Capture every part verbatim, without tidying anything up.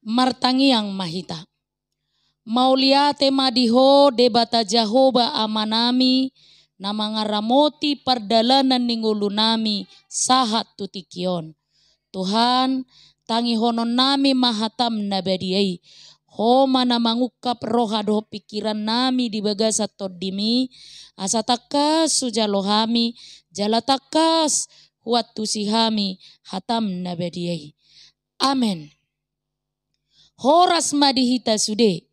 Martangiang ma hita. Mauliate ma di Ho Debata Jahowa Amanami, na mangaramoti pardalanan ni ngolunami sahat tu tingki on. Tuhan, tangihononnami ma hataM na badia i. Ho ma na mangungkap roha dohot pingkirannami di bagasan TondiMi, asa tangkas hujalo hami, jala tangkas huantusi hami hataM na badia i. Amen. Horas ma di hita sude.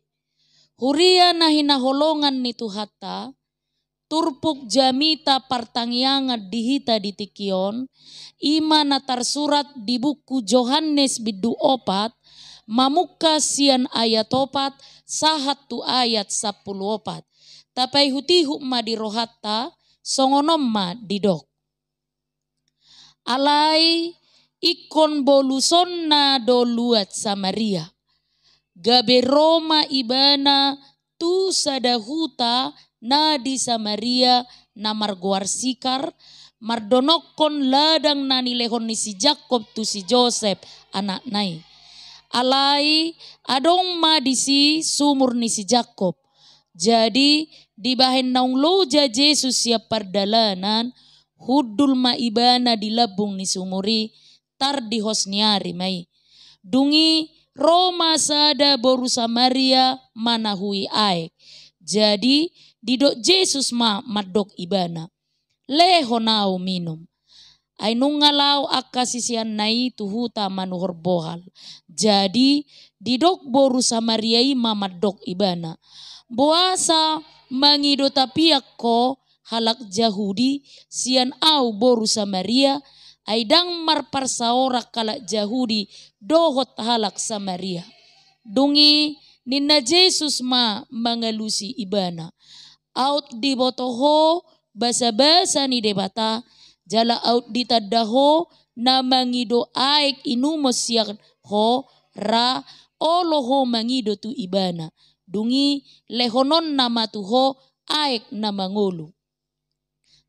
Huria na hinaholongan ni Tuhanta, turpuk jamita partangiangan di hita di tingki on, i ma na tarsurat di buku Johannes bindu opat, mamungka sian ayat opat sahat tu ayat sampulu opat. Tapaihutihut ma di rohanta, songon on ma didok. Alai ingkon bolusonna do luat Samaria. Gabe ro ma Ibana tu sada huta na di Samaria na margoar Sikar, mardonokkon ladang na nilehon ni si Jakkob tu si Josep, anakna i. Alai adong ma disi sumur ni si Jakkob. Jadi, dibahen naung loja Jesus sian pardalanan, hundul ma Ibana di lambung ni sumur i, tardihos ni ari ma i. Dung i ro ma sada boru Samaria manahui aek. Jadi, didok Jesus ma mandok ibana, "Lehon ahu minum." Ai nunga laho angka siseanna i tu huta manuhor bohal. Jadi, didok boru Samaria i ma mandok ibana, "Boasa mangido tapiak ho halak Jahudi sian ahu boru Samaria? Ai ndang marparsaoran halak Jahudi dohot halak Samaria." Dung i ninna Jesus ma mangalusi ibana, "Aut diboto ho basabasa ni Debata, jala aut ditanda ho na mangido aek inumon sian ho, ra olo ho mangido tu ibana. Dung i lehononna ma tu ho aek na mangolu."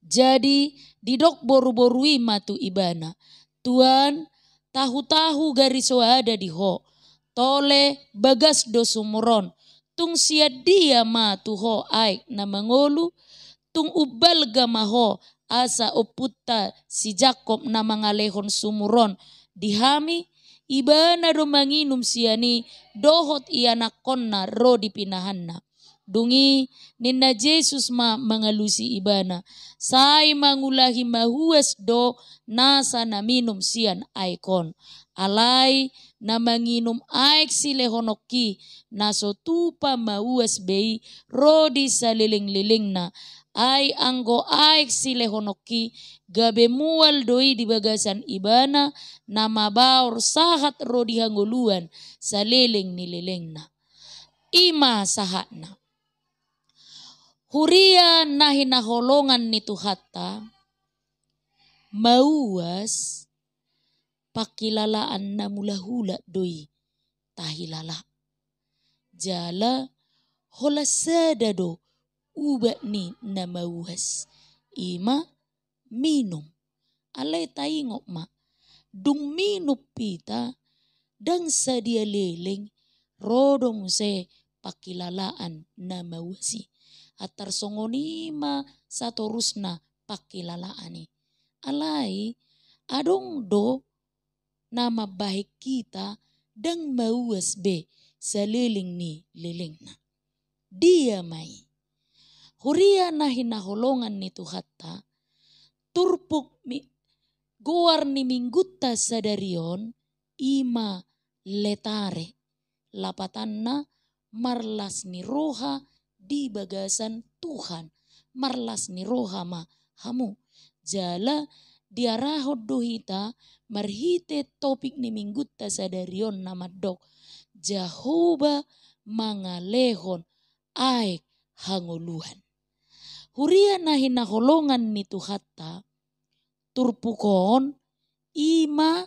Jadi, didok boruboru i ma tu ibana, "Tuan, tahutahu gari soada di ho. Tole bagas do sumur on. Tung sian dia ma tu ho aek na mangolu? Tung umbalga ma ho asa ompunta si Jakkob na mangalehon sumur on di hami? Ibana do manginum sian i dohot ianakkonna ro di pinahanna." Dung i ninna Jesus ma mangalusi ibana, "Sai mangulahi mauas do nasa na minum sian aek on. Alai na manginum aek silehononki, na so tupa mauas be i ro di salelenglelengna. Ai anggo aek silehononki, gabe mual do i di bagasan ibana na mabaor sahat ro di hangoluan saleleng ni lelengna." I ma sahatna. Huria na hinaholongan ni Tuhanta, mauas pangkilalaan na mulak-ulak do i tahilala. Jala holan sada do ubat ni na mauas, i ma minum. Alai taingot ma, dung minum hita, ndang sadia leleng ro do muse pangkilalaan na mauas i. Antar songon i ma satorusna pangkilalaan i. Alai adong do na mambahen hita ndang mauas be saleleng ni lelengna. Dia ma i? Huria na hinaholongan ni Tuhanta, turpuk mi-, goar ni minggunta sadari on i ma Laetare. Lapatanna marlas ni roha di bagasan Tuhan. Marlas ni roha ma hamu. Jala diarahon do hita marhite topik ni minggunta sadari on na mandok, Jahowa mangalehon aek hangoluan. Huria na hinaholongan ni Tuhanta, turpuk on i ma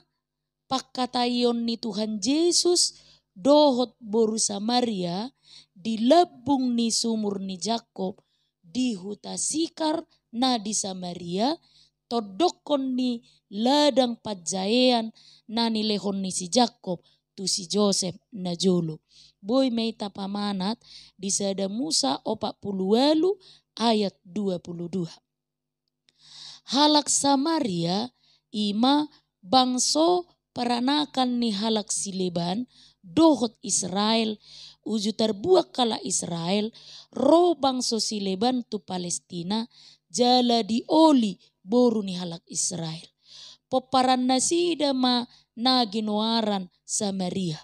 pangkataion ni Tuhan Jesus dohot boru Samaria di lambung ni sumur ni Jakkob di huta Sikar na di Samaria, tondokkon ni ladang panjaean na nilehon ni si Jakkob tu si Josep najolo. Boi ma i tapamanat di Sada Musa opat pulu ualu ayat dua pulu dua. Halak Samaria i ma bangso paranakan ni halak sileban dohot Israel. Uju tarbuang halak Israel, ro bangso sileban tu Palestina, jala dioli boru ni halak Israel. Pomparan nasida ma na ginoaran Samaria.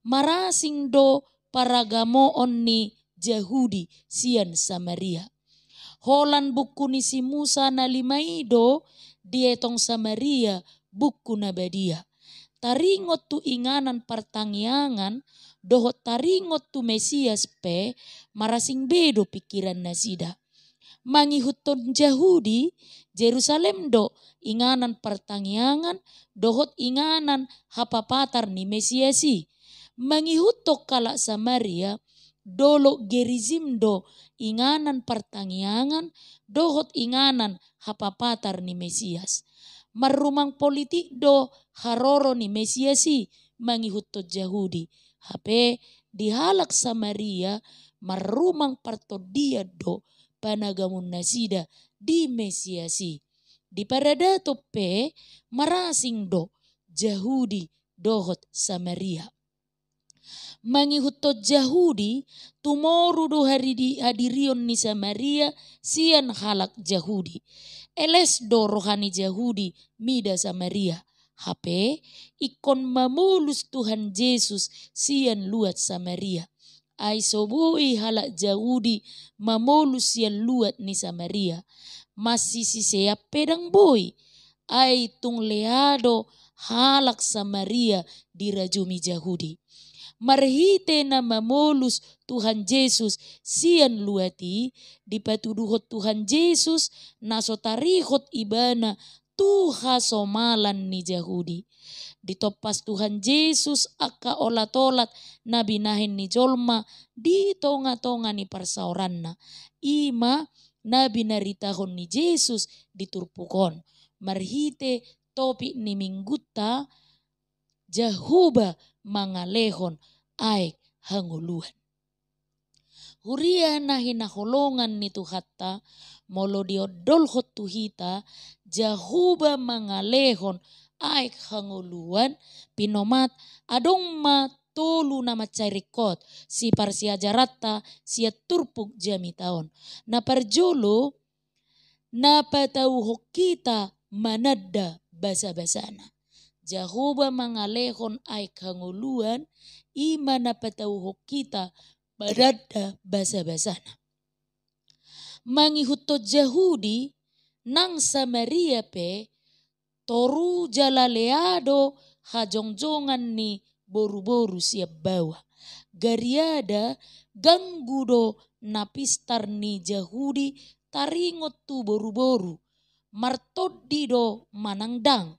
Marasing do paragamoon ni Jahudi sian Samaria. Holan buku ni si Musa na lima i do dietong Samaria buku na badia. Taringot tu inganan partangiangan dohot taringot tu Mesias pe marasing be do pingkiran nasida. Mangihuthon Jahudi, Jerusalem do inganan partangiangan dohot inganan hapapatar ni Mesias i. Mangihuthon halak Samaria, dolok Gerizim do inganan partangiangan dohot inganan hapapatar ni Mesias. Marrumang politik do haroro ni Mesias i mangihuthon Jahudi. Hape di halak Samaria marrumang partondian do panagamun nasida di Mesias i. Di paradaton pe marasing do Jahudi dohot Samaria. Mangihuthon Jahudi, tumoru do haridi-, hadirion ni Samaria sian halak Jahudi. Eles do roha ni Jahudi mida Samaria. Hape ingkon mamolus Tuhan Jesus sian luat Samaria. Ai so boi halak Jahudi mamolus sian luat ni Samaria. Masisisean pe ndang boi. Ai tung lea do halak Samaria dirajumi Jahudi. Marhite na mamolus Tuhan Jesus sian luat i, dipatuduhon Tuhan Jesus na so tarihot ibana tu hasomalan ni Jahudi. Ditompas Tuhan Jesus angka olat-olat na binahen ni jolma di tonga-tonga ni parsaoranna. I ma na binaritahon ni Jesus di turpuk on. Marhite topik ni minggunta, Jahowa mangalehon aek hangoluan. Huria na hinaholongan ni Tuhanta, molo diondolhon tu hita, Jahowa mangalehon aek hangoluan, pinomat adong ma tolu na mansai ringkot siparsiajaranta sian turpuk jamita on. Na parjolo, na patauhon hita mananda basa-basana. Jahowa mangalehon aek hangoluan, i ma na patauhon hita mananda basa-basana. Mangihuthon Jahudi, nang Samaria pe, toru jala lea do hajongjongan ni boruboru sian baoa. Gariada ganggu do na pistar ni Jahudi taringot tu boruboru. Martondi do manang ndang.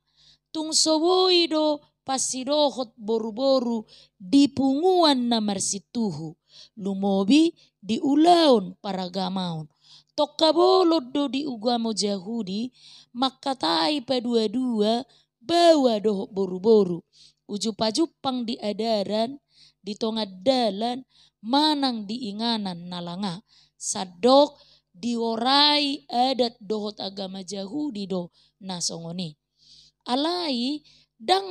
Tung so boi do pansidohot boruboru di punguan na marsintuhu, lumobi di ulaon paragamaon. Tongka bolon do di ugamo Jahudi mangkatai padua-dua baoa dohot boruboru. Uju pajumpang di adaran, di tonga dalan, manang di inganan na langa. Sandok diorai adat dohot agama Jahudi do na songon i. Alai ndang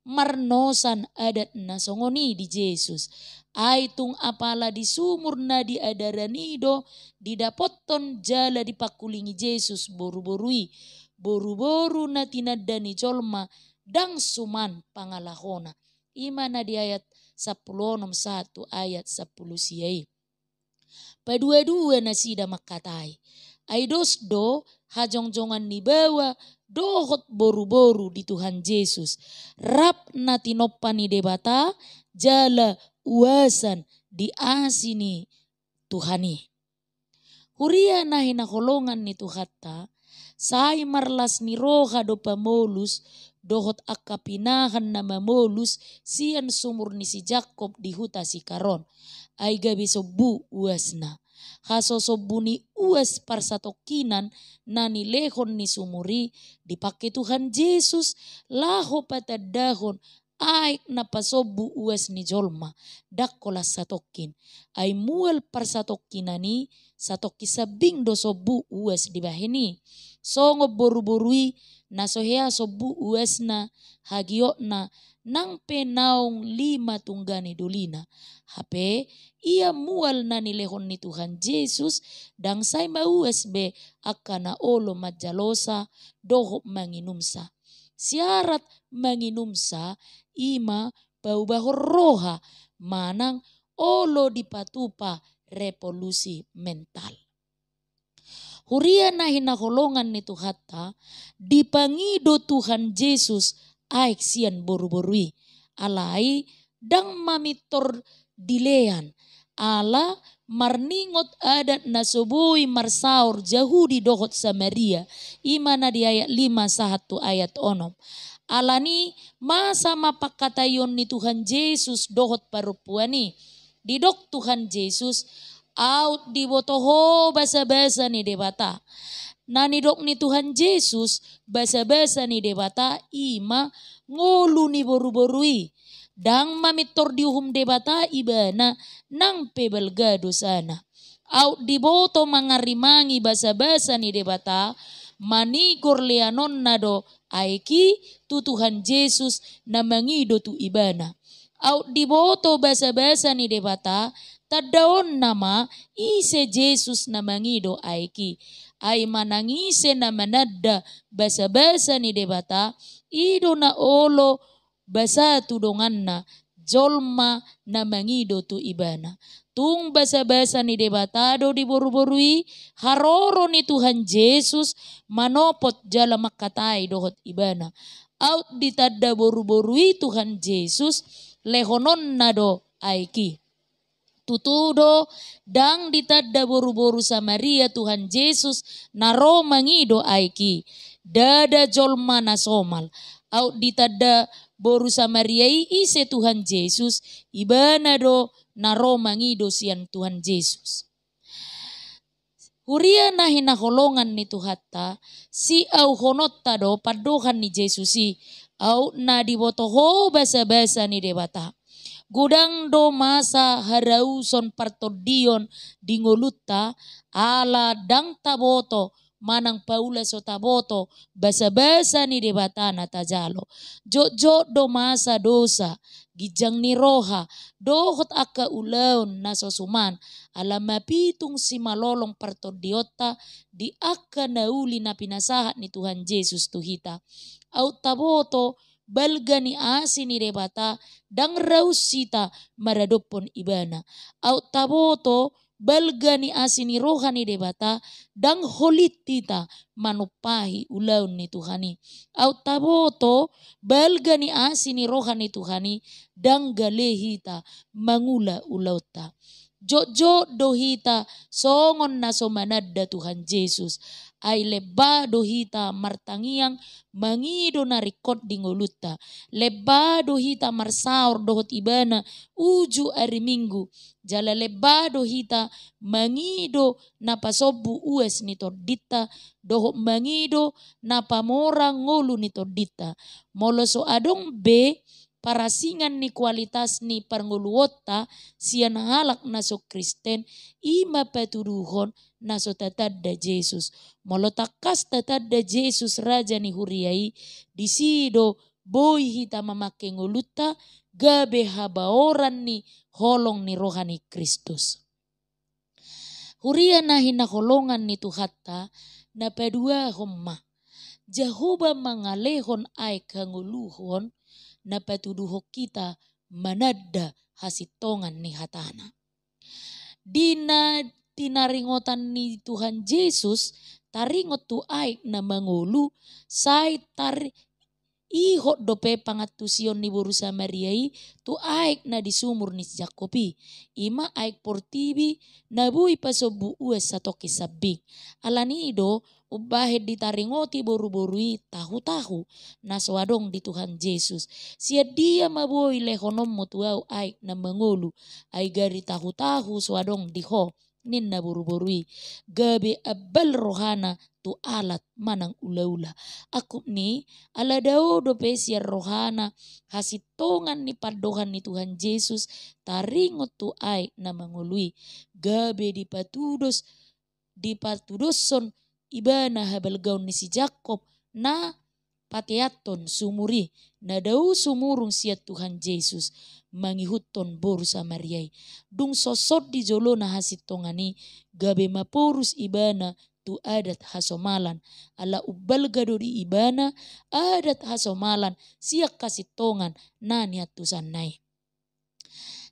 marnosan adat na songon i di Jesus. Ai tung apala di sumur na di adaran i do didapothon jala dipangkulingi Jesus boruboru i. Boruboru na tinanda ni jolma ndang suman pangalahona. I ma na di ayat sampulu onom sahat tu ayat sampulu sia i. Padua-dua nasida mangkatai. Ai dos do hajongjongan ni baoa dohot boruboru di Tuhan Jesus. Rap na tinompa ni Debata jala uasan di asi ni Tuhan i. Huria na hinaholongan ni Tuhanta, sai marlas ni roha do pamolus dohot angka pinahan na mamolus sian sumur ni si Jakkob di huta Sikar on. Ai gabe sombu uasna. Hasosombu ni uas parsatongkinan na nilehon ni sumur i dipangke Tuhan Jesus laho patandahon aek na pasombu uas ni jolma, ndang holan satongkin. Ai mual parsatongkinan i, satongkin sambing do sombu uas dibahen i. Songon boruboru i, na so hea sombu uasna, hagiotna, nang pe naung lima tungga ni dolina. Hape, ia mual na nilehon ni Tuhan Jesus, ndang sai mauas be angka na olo manjalosa dohot manginumsa. Syarat manginumsa, i ma paubahon roha manang olo dipatupa revolusi mental. Huria na hinaholongan ni Tuhanta, dipangido Tuhan Jesus aek sian boruboru i. Alai ndang mamintor dilean, ala marningot adat na so boi marsaor Jahudi dohot Samaria, i ma na di ayat lima sahat tu ayat onom. Alani masa ma pangkataion ni Tuhan Jesus dohot parompuan i. Didok Tuhan Jesus, aut diboto ho basabasa ni Debata. Na nidok ni Tuhan Jesus, basabasa ni Debata i ma ngolu ni boruboru i. Ndang mamintor diuhum Debata ibana nang pe balga dosana. Aut diboto mangarimangi basabasa ni Debata, manigor leanonna do aek i tu Tuhan Jesus na mangido tu ibana. Aut diboto basabasa ni Debata, tandaonna ma ise Jesus na mangido aek i. Ai manang ise na mananda basabasa ni Debata, i do na olo basa tu donganna, jolma na mangido tu ibana. Tung basabasa ni Debata do di boruboru i, haroro ni Tuhan Jesus manopot jala mangkatai dohot ibana. Aut ditanda boruboru i Tuhan Jesus, lehononna do aek i. Tutu do, ndang ditanda boruboru Samaria Tuhan Jesus na ro mangido aek i. Ndada jolma na somal. Aut ditanda boru Samaria i ise Tuhan Jesus, ibana do na ro mangido sian Tuhan Jesus. Huria na hinaholongan ni Tuhanta, siauhononta do pandohan ni Jesus i, aut na diboto ho basabasa ni Debata. Godang do masa harauson partondion di ngolunta, ala ndang taboto manang paula so taboto basabasa ni Debata na tajalo. Jotjot do masa dosa, ginjang ni roha, dohot angka ulaon na so suman, ala mapitung simalolong partondionta di angka na uli na pinasahat ni Tuhan Jesus tu hita. Aut taboto balga ni asi ni Debata, ndang raus hita maradophon ibana. Aut taboto balga ni asi ni roha ni Debata, ndang holit hita manumpahi ulaon ni Tuhan i. Aut taboto balga ni asi ni roha ni Tuhan i, ndang gale hita mangula ulaonta. Jotjot do hita songon na so mananda Tuhan Jesus. Ai lemba do hita martangiang mangido na ringkot di ngolunta. Lemba do hita marsaor dohot ibana uju ari Minggu. Jala lemba do hita mangido na pasombu uas ni tondinta, dohot mangido na pamora ngolu ni tondinta. Molo so adong be parasingan ni kualitas ni parngoluonta sian halak na so Kristen, i ma patuduhon na so tatanda Jesus. Molo tangkas tatanda Jesus raja ni huria i, disi do boi hita mamangke ngolunta gabe habaoran ni holong ni roha ni Kristus. Huria na hinaholongan ni Tuhanta, na paduahon ma, Jahowa mangalehon aek hangoluhon, na patuduhon hita mananda hasintongan ni hatana. Di na tinaringotan ni Tuhan Jesus, taringot tu aek na mangolu, sai tar-, ihot dope pangantusion ni boru Samaria i tu aek na di sumur ni si Jakkob i. I ma aek portibi na boi pasombu uas satongkin sambing. Alani i do, umbahen ditaringoti boruboru i tahutahu na so adong di Tuhan Jesus. Sian dia ma boi lehononmu tu ahu aek na mangolu, ai gari tahutahu so adong di ho. ninna boruboru i, gabe ambal rohana tu alat manang ulaula. Angkup ni, ala dao dope sian rohana hasintongan ni pandohan ni Tuhan Jesus taringot tu aek na mangolu i, gabe dipatudos, dipatudoshon ibana habalgaon ni si Jakob na pateathon sumur i, na dao sumurung sian Tuhan Jesus, mangihuthon boru Samaria i. Dung songon di jolona hasintongan i, gabe maporus ibana tu adat hasomalan, ala umbalga do di ibana adat hasomalan sian hasintongan na niantusanna i.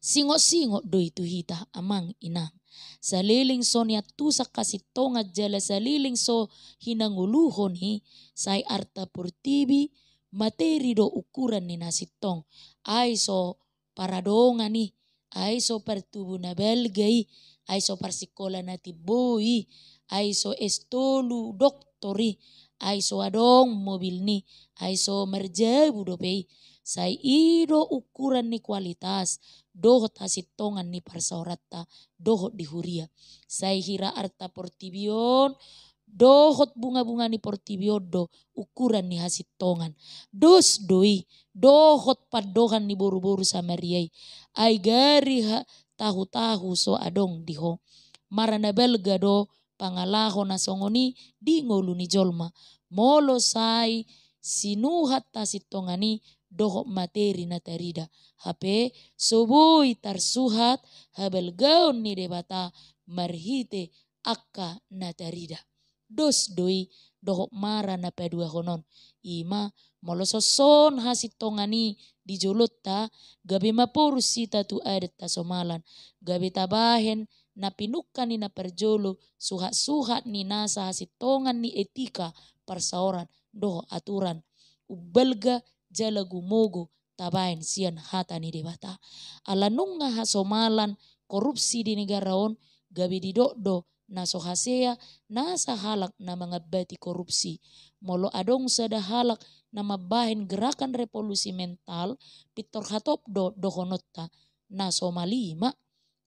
Singot-singot do i tu hita, amang inang. Saleleng so niantusan hasintongan jala saleleng so hinangoluhon i, sai arta portibi, materi do ukuran ni na sintong. Ai so paradongan i, ai so partubu na balga i, ai so parsikola na timbo i, ai so S tolu doktor i, ai so adong mobilni, ai so marjabu dope i. Sai i do ukuran ni kualitas dohot hasintongan ni parsaoranta dohot di huria. Sai hira arta portibi on dohot bungabunga ni portibi on do ukuran ni hasintongan. Dos do i dohot pandohan ni boruboru Samaria i. Ai gari ha-, tahutahu so adong di ho. Mara na balga do pangalaho na songon i di ngolu ni jolma. Molo sai sinuhat hasintongan i dohot materi na tarida. Hape so boi tarsuhat habalgaon ni Debata marhite angka na tarida. Dos do i dohot mara na paduahon on. I ma, molo songon hasintongan i di jolonta, gabe maporus hita tu adat hasomalan, gabe tabahen na pinungka ni na parjolo, suhatsuhat ni nasa hasintongan ni etika parsaoran dohot aturan, umbalga jala gumogo tabahen sian hata ni Debata. Ala nunga hasomalan korupsi di negara on, gabe didok do na so hasea nasa halak na mangambati korupsi. Molo adong sada halak na mambahen gerakan revolusi mental, pintor hatop do dohononta, na somal i ma.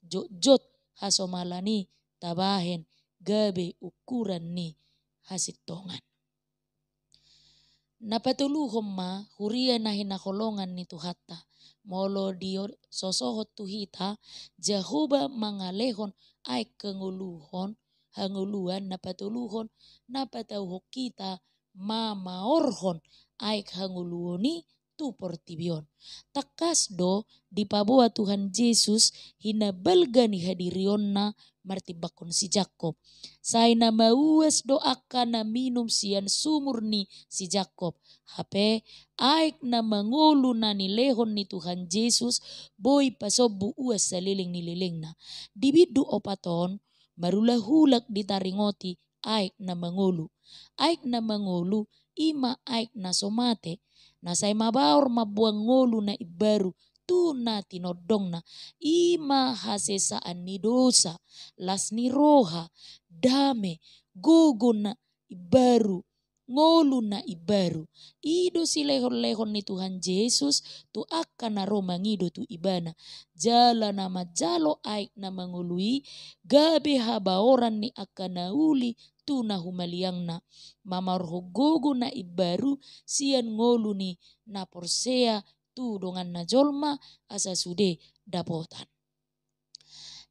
Jotjot hasomalan i tabahen gabe ukuran ni hasintongan. Na patoluhon ma, huria na hinaholongan ni Tuhanta. Molo disosohon tu hita, Jahowa mangalehon aek hangoluhon, hangoluan, na patoluhon, na patauhon hita mamaorhon aek hangoluon i tu portibi on. Tangkas do dipaboa Tuhan Jesus hinabalga ni hadirionna martimbangkon si Jakob. Sai na mauas do angka na minum sian sumur ni si Jakob. Hape aek na mangolu na nilehon ni Tuhan Jesus boi pasombu uas saleleng ni lelengna. Di bindu opat on, marulahulak ditaringoti aek na mangolu. Aek na mangolu i ma aek na so mate, na sai mabaor mamboan ngolu na imbaru tu na tinondongna, i ma hasesaan ni dosa, las ni roha, dame, gogo na imbaru, ngolu na imbaru. I do silehonlehon ni Tuhan Jesus tu angka na ro mangido tu Ibana. Jala na manjalo aek na mangolu i gabe habaoran ni angka na uli tu na humaliangna, mamaorhon gogo na imbaru sian ngolu ni na porsea tu donganna jolma asa sude dapotan.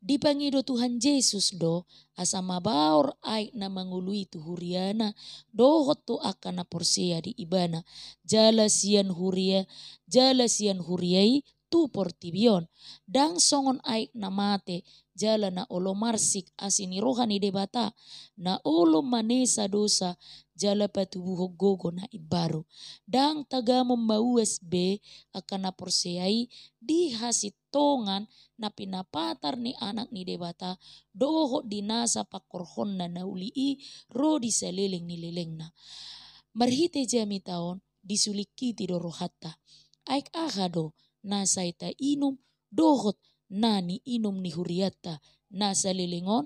Dipangido Tuhan Jesus do asa mabaor aek na mangolu i tu huriana dohot tu angka na porsea di Ibana, jala sian huria, jala sian huria i tu portibi on. Ndang songon aek na mate jala na olo marsik asi ni roha ni Debata, na olo manesa dosa jala patubuhon gogo na imbaru. Ndang tagamon mauas be angka na porsea i di hasintongan na pinapatar ni Anak ni Debata dohot di nasa pangkorhonna na uli i ro di saleleng ni lelengna. Marhite jamita on disulingkiti do rohanta. Aek aha do na sai tainum dohot na niinum ni hurianta na saleleng on?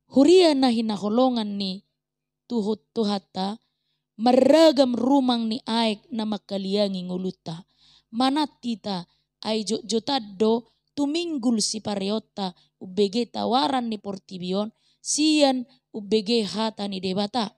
Huria na hinaholongan ni Tuhu-, Tuhanta, marragam rumang ni aek na mangkaliangi ngolunta. Manat hita, ai jotjotan do tuminggul sipareonta umbege tawaran ni portibi on sian umbege hata ni Debata.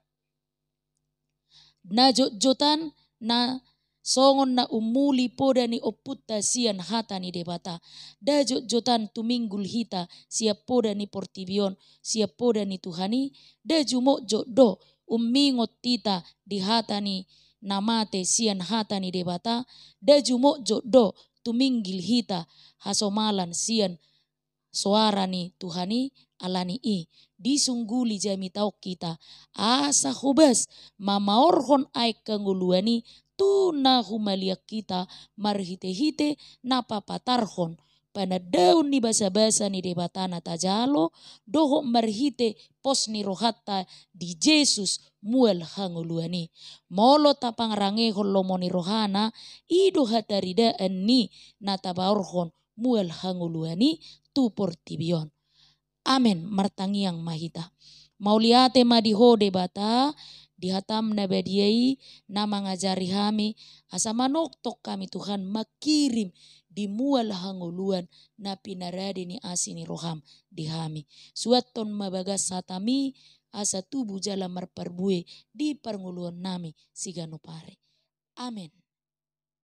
Na jotjotan na songon na ummuli poda ni ompunta sian hata ni Debata. Nda jotjotan tuminggul hita sian poda ni portibi on, sian poda ni Tuhan i, nda jumotjot do ummingot hita di hata ni na mate sian hata ni Debata, nda jumotjot do tuminggil hita hasomalan sian soara ni Tuhan i. Alani i, disungguli jamita on hita, asa hobas mamaorhon aek hangoluan i tu na humaliang hita marhitehite na papatarhon panandaon ni basabasa ni Debata na tajalo, dohot marhite pos ni rohanta di Jesus mual hangoluan i. Molo tapangarangehon lomo ni rohana, i do hataridaan ni na tapaorhon mual hangoluan i tu portibi on. Amen. Martangiang ma hita. Mauliate ma di Ho Debata, di hatam na badia i na mangajari hami, asa manongtong hami Tuhan mangkirim di mual hangoluan na pinarade ni asi ni roham di hami. Suanhon ma bagas hatami, asa tubu jala marparbue di parngoluonnami siganup ari. Amen.